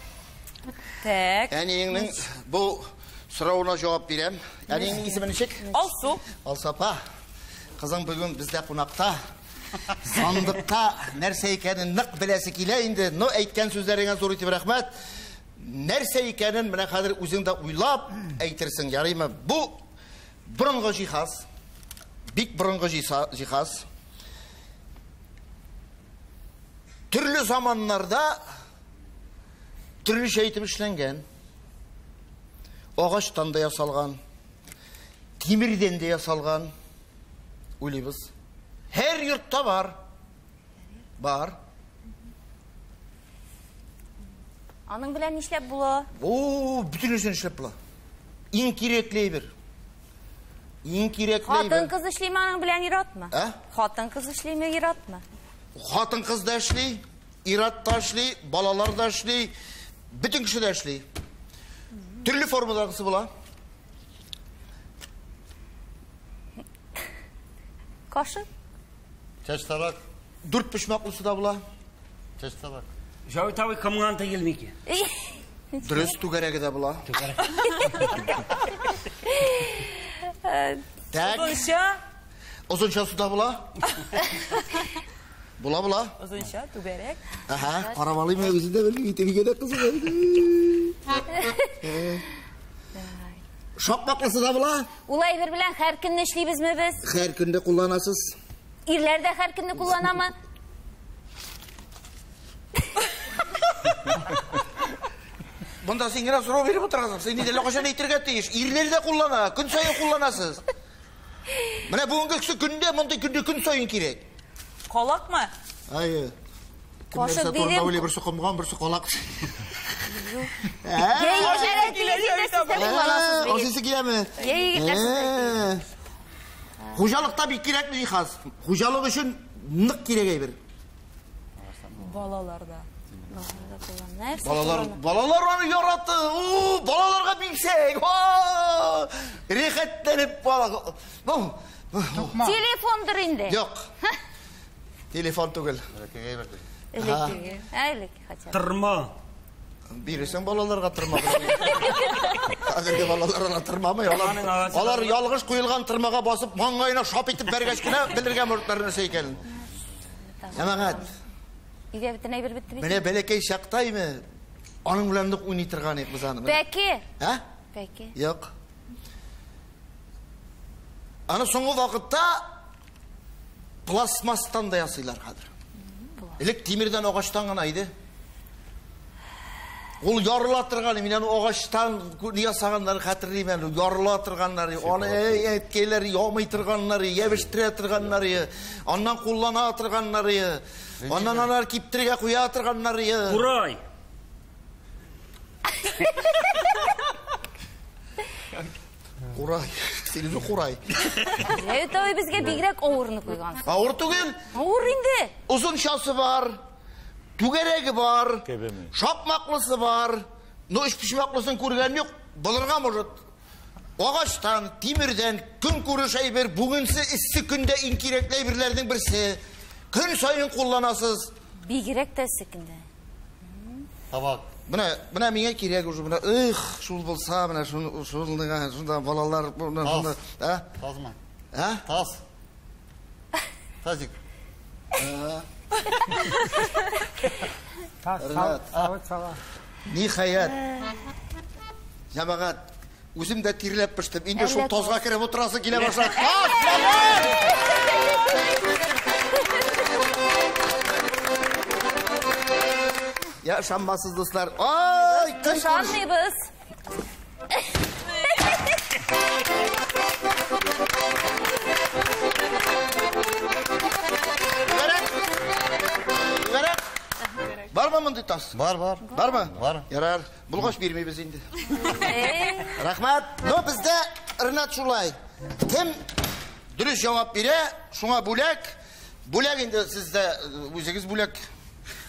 Так. Әниеңнең бу Соравына җавап бирәм. Әниеңнең исеме ничек? Алсу. Алсу апа. Кызың бүген бездә кунакта. Сандыкта нәрсә икәнен нык беләсе килә инде. Но әйткән сүзләреңә зур итеп рәхмәт. Нәрсә икәнен менә хәзер үзең дә уйлап әйтерсең, ярыймы? Бу борынгы җиһаз. Бик борынгы җиһаз. Төрле заманнарда төрлечә итеп эшләнгән. Агачтан да ясалган, тимердән дә ясалган. Уйлыйбыз. Һәр йортта бар. Бар. Аның белән нишләп була? О, бөтен нәрсәне эшләп була. Иң кирәкле әйбер. Иң кирәкле әйбер. Хатын-кыз эшлиме аның белән, ир-атмы? Ә? Хатын-кыз эшлиме, ир-атмы? Хатын-кыз да эшли, ир-ат та эшли, балалар да эшли, бөтен кеше дә эшли. Төрле формадагысы була. Кашык? Чәч тарак. Дүрт почмаклысы да була. Чәч тарак. Җавит абый комган түгел микән? Дөрес, түгәрәге дә була. Так. Озынча. Озынчасы да була. Була, була. Озынча, түгәрәк. Аһа, карап алыйм, үзе дә белми, итегә дә кызык. Шакмаклысы да була. Ул әйбер белән һәр көнне эшлибезме без? Һәр көндә кулланасыз. Ирләр дә һәр көнне кулланамы? Монда син генә сорау биреп утырасың. Син инде әллә кайчан әйтергә тиеш. Ирләр дә куллана, көн саен кулланасыз. Менә бүгенге кеше көндә, мондый көндә көн саен кирәк. Калакмы? Әйе. Кашык Кемнәрсә турында дидем. уйлый, берсе комган, берсе калак. Ашыйсы киләме? Йә, егетләр, сез Хуҗалыкта бик кирәкле җиһаз. Хуҗалык өчен нык кирәк әйбер. Балаларда. Балалар, балалар аны яраты. У, балаларга бирсәк. О, рәхәтләнеп бала. Ну, Телефондыр инде. Юк. Телефон түгел. Электрик. Элек хотя бы. Тырма. Биресең балаларга тырма. Хәзерге балалар аны тырмамый. Алар ялгыш куелган тырмага басып, маңгаена шап итеп бәргәч кенә белергә мөртләр нәрсә икәнен. Җәмәгать. Өйдә бөтен әйбер бетте бит. Менә бәләкәй чактаймы, аның белән нык уйный торган идек без аны. Бәке. Ә? Бәке. Юк. Аны соңгы вакытта пластмасстан да ясыйлар хәзер. Элек тимердән, агачтан гына иде. Ул ярыла торган, мин аны агачтан ясаганнар хәтерлим әле, ярыла торганнар, аны әйткәйләр ямый торганнар, ябештерә торганнар, аннан куллана торганнар, аннан алар киптерергә куя торганнар. Курай. Курай. Синең курай. Җәвит абый безгә бигрәк авырны куйгансың. Авыр түгел. Авыр инде. Озынчасы бар, түгәрәге бар, шакмаклысы бар. Но өч почмаклысын күргән юк. Булырга может. Агачтан, тимердән, көнкүреш әйбер, бүгенсе эссе көндә иң кирәкле әйберләрнең берсе. Көн саен кулланасыз. Бигрәк тә эссе көндә. Табак. Менә, менә миңа кирәк уже, менә, эх, шул булса, менә шул, шул, шунда балалар, менә шунда, ә? Тазмы? Ә? Таз. Тазик. Ниһаять. Җәмәгать, үзем дә тирләп пештем. Инде шул тазга кереп утырасы килә башлады. Таз, балалар! Я ышанмасыз, дуслар. Ай, көн күреш. Ышанмыйбыз. Түгәрәк. Түгәрәк. Бармы мондый тас? Бар, бар. Бармы? Бар. Ярар. Булгач бирмибез инде. Рәхмәт. Но бездә Ренат шулай. Кем дөрес җавап бирә, шуңа бүләк. Бүләк инде сездә үзегез бүләк.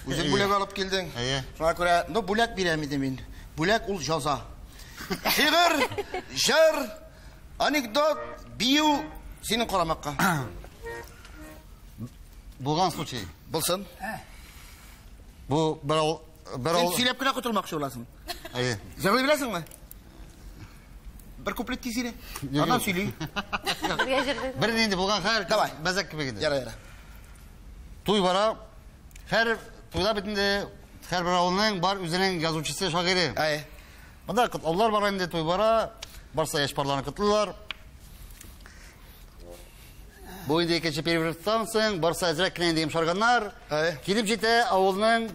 Үзең бүләк алып килдең. Әйе. Шуңа күрә, ну, бүләк бирәм инде мин. Бүләк ул җаза. Шигырь, җыр, анекдот, бию синең карамакка. Булган случай. Булсын. Бу бер Син ал сөйләп кенә котылмакчы буласың. Әйе. Җырлый беләсеңме? Бер куплет тиз иде. Аннан сөйли. Бер нинди булган хәл. Давай. Мәзәк кебек инде. Яра, яра. Туй бара. Һәр туйда бит инде һәрбер авылның бар үзенең язучысы, шагыйре. Әй. Монда котлаулар бара инде, туй бара. Барса яшь парларны котлыйлар. Бу инде икенче переворотtan соң, барса әзрәк кенә инде йомшарганнар. Әй. Килеп җитә авылның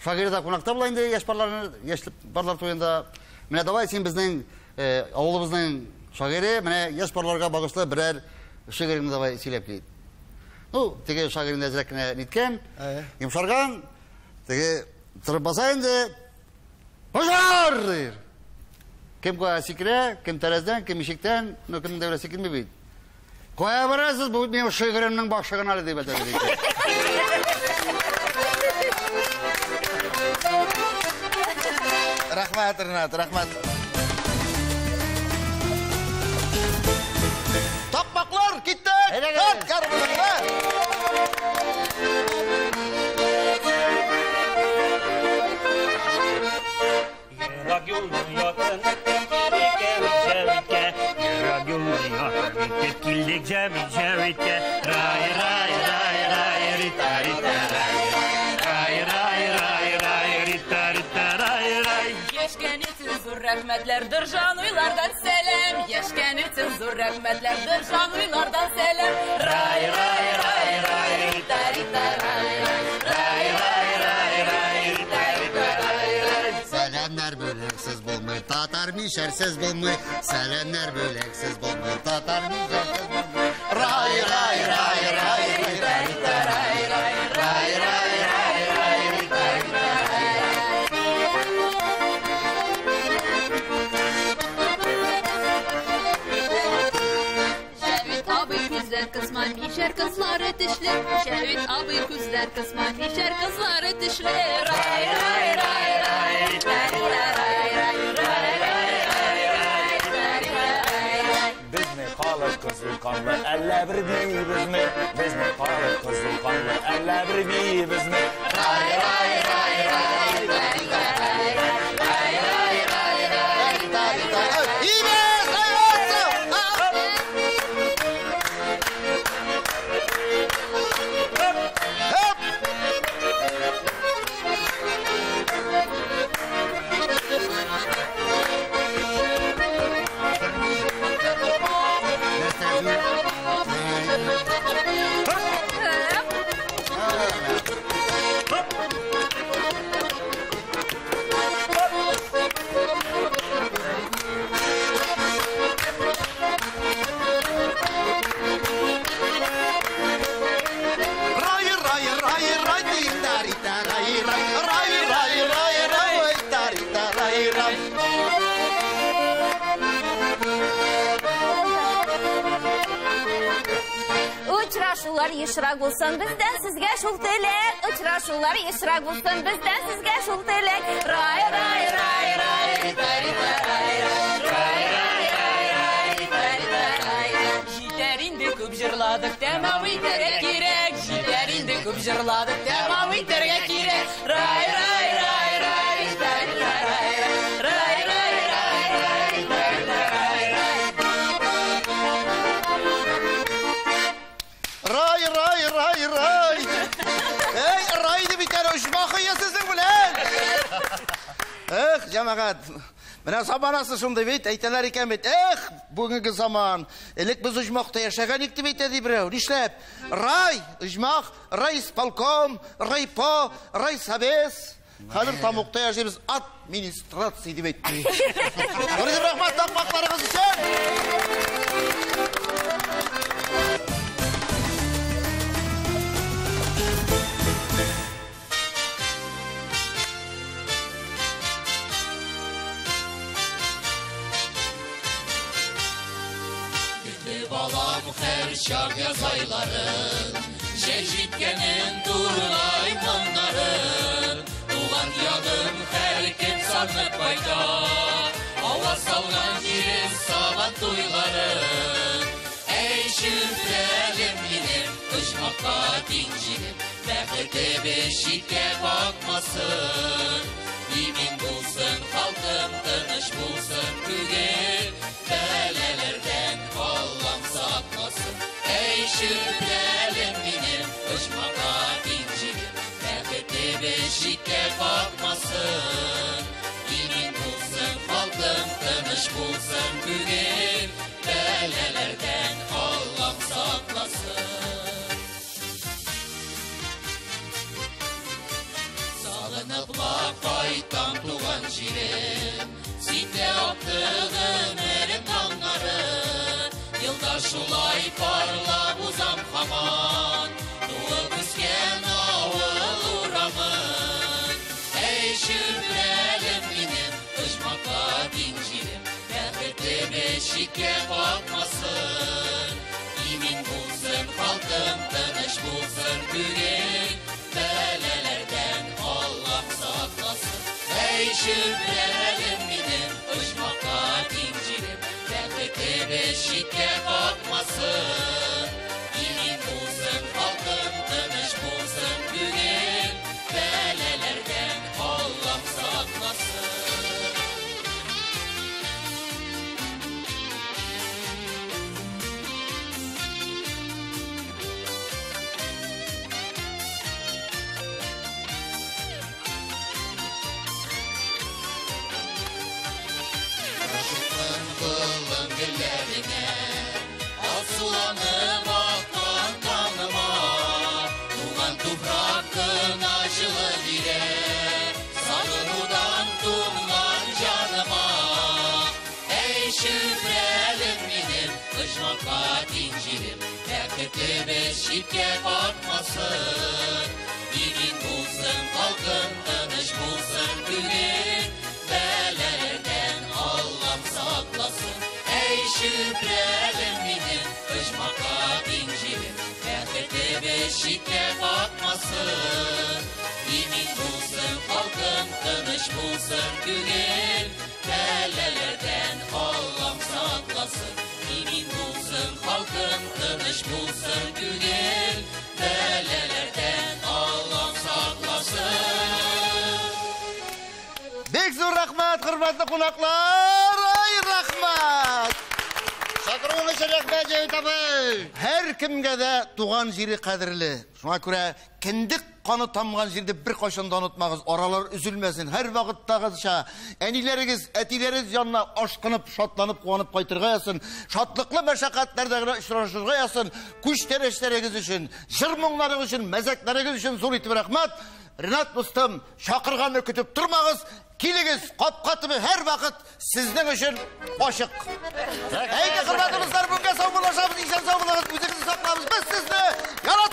шагыйре дә кунакта була инде яшь парларны, яшь парлар туенда. Менә давай син безнең авылыбызның шагыйре, менә яшь парларга багышлы берәр шигыреңне давай сөйләп кит. Ну, теге шагыйрен әзрәк кенә ниткән, йомшарган, теге торып баса инде. Пожар! Дир. Кем кая сикерә, кем тәрәздән, кем ишектән, ну кемнең дә белә сикерми бит. Кая барасыз, бу минем шигыремнең башы гына әле дип әйтә бит. Рәхмәт, Ренат, рәхмәт. Такмаклар китте. Әйдәгез. Тарт гармуныңны. Ерак юлны якын итеп килдек Җәвиткә. Ерак юлны якын итеп килдек Җәвиткә. Рай, рай, рай, рай, рита, рита, рай. Рай, рай, рай, рай, рита, рита, рай, рай. Яшкән өчен зур рәхмәтләр, дыржан уйлардан сәлам. Яшкән өчен зур рәхмәтләр, дыржан уйлардан сәлам. Рай, рай, рай, рай, рита, рита, рай, рай. Рай, рай, рай, рай, рита, рита, рай, рай. Сәламнәр бүләксез булмый, татар мишәрсез булмый. Сәламнәр бүләксез булмый, татар мишәрсез булмый. Рай, рай, рай, рай, рита, рита, рай, рай. Рай, рай, рай, рай, рита, рита, рай, рай. Җәвит абый күзләр кысма, мишәр кызлары тешле. Җәвит абый күзләр кысма, мишәр кызлары тешле. Рай, рай, рай, рай, рита, рита, рай, рай. Рай, рай, рай, рай, рита, рита, рай, рай. Безнең халык кызыл канлы, әллә бер биебезме? Безнең халык кызыл канлы, әллә бер биебезме? Рай, рай, рай, рай, рита, рита, рай, рай. Рай, рай, рай, рай, рита, рита. Ибез, рай, рай, рай. Хоп! Рай, рай, рай, рай, рита, рита, рай, рай. Рай, рай, рай, рай, рита, рита, рай, рай. Очрашулар ешрак булсын бездән сезгә шул теләк. Очрашулар ешрак булсын бездән сезгә шул теләк. Рай, рай, рай, рай, рита, рита, рай, рай. Рай, рай, рай, рай, рита, рита, рай, рай. Җитәр инде күп җырладык, тәмам итәргә кирәк. Җитәр инде күп җырладык, тәмам итәргә кирәк. Рай, рай, рай, рай, рита, рита, рай, рай. Рай, рай, рай, рай, рита, рита, рай, рай. Рай, рай, рай, рай. Эй, рай дип әйтәр, оҗмах өе сезнең белән. Эх, җәмәгать. Менә заманасы шундый бит, әйтәләр икән бит. Эх, бүгенге заман. Элек без оҗмахта яшәгән идек дип әйтә ди берәү. Нишләп? Рай, оҗмах, райисполком, райпо, райсовес. Хәзер тамукта яшибез, администрация дип әйтте. Зур рәхмәт такмакларыгыз өчен. Балам һәр чак язайларын, Җәй җиткәнен тургай моңнарын, Туган ягын һәркем сагынып кайта, Аваз салган җирен сабан туйларын. Әй, чүпрәлем минем, оҗмахка тиң җирем, Бәхетебез читкә бакмасын. Имин булсын халкым, тыныч булсын күгем, Чүпрәлем минем, оҗмахка тиң җирем, бәхетебез читкә какмасын. Имин булсын халкым, тыныч булсын күгем, бәлаләрдән Аллам сакласын. Сагыныпла кайтам туган җирем, синдә акты гомерем таңнары. Елда шулай парлап узам һаман, туып үскән авыл урамын. Әй, Чүпрәлем минем, оҗмахка тиң җирем, бәхетебез читкә какмасын. Имин булсын халкым, тыныч булсын күгең, бәлаләрдән Аллам сакласын. Әй, Чүпрәлем минем, оҗмахка тиң җирем, бәхетебез читкә какмасын. Имин булсын халкым, тыныч булсын күгең, бәлаләрдән Аллам сакласын. Кылым гөлләренә, алсуланып аккан таңыма, туган туфрак кына җылы бирә, сагынудан туңган җаныма. Әй, Чүпрәлем минем, оҗмахка тиң җирем, бәхетебез читкә какмасын. Имин булсын халкым, тыныч булсын күгең, бәлаләрдән Аллам сакласын. Әй, Чүпрәлем минем, оҗмахка тиң җирем, бәхетебез читкә какмасын. Имин булсын халкым, тыныч булсын күгең, бәлаләрдән Аллам сакласын. Имин булсын халкым, тыныч булсын күгең, бәлаләрдән Аллам сакласын. Бик зур рәхмәт, хөрмәтле кунаклар! Ай, рәхмәт! Чакыруың өчен рәхмәт, Җәвит абый! Һәр кемгә дә туган җире кадерле. Шуңа күрә кендек каны тамган җирде беркайчан да онытмагыз, аралар өзелмәсен. Һәр вакыттагыча әниләрегез, әтиләрегез янына ашкынып, шатланып, куанып кайтырга язсын. Шатлыклы мәшәкатьләрдә генә очрашырга язсын. Күчтәнәчләрегез өчен, җыр моңнарыгыз өчен, мәзәкләрегез өчен зур итеп рәхмәт. Ринат дустым, чакырганны көтеп тормагыз, килегез, капка төбе һәр вакыт сезнең өчен ачык. Әйдә, хөрмәтле дуслар, бүгенгә саубуллашабыз, исән сау булыгыз, үзегезне саклабыз. Без сезне яратабыз.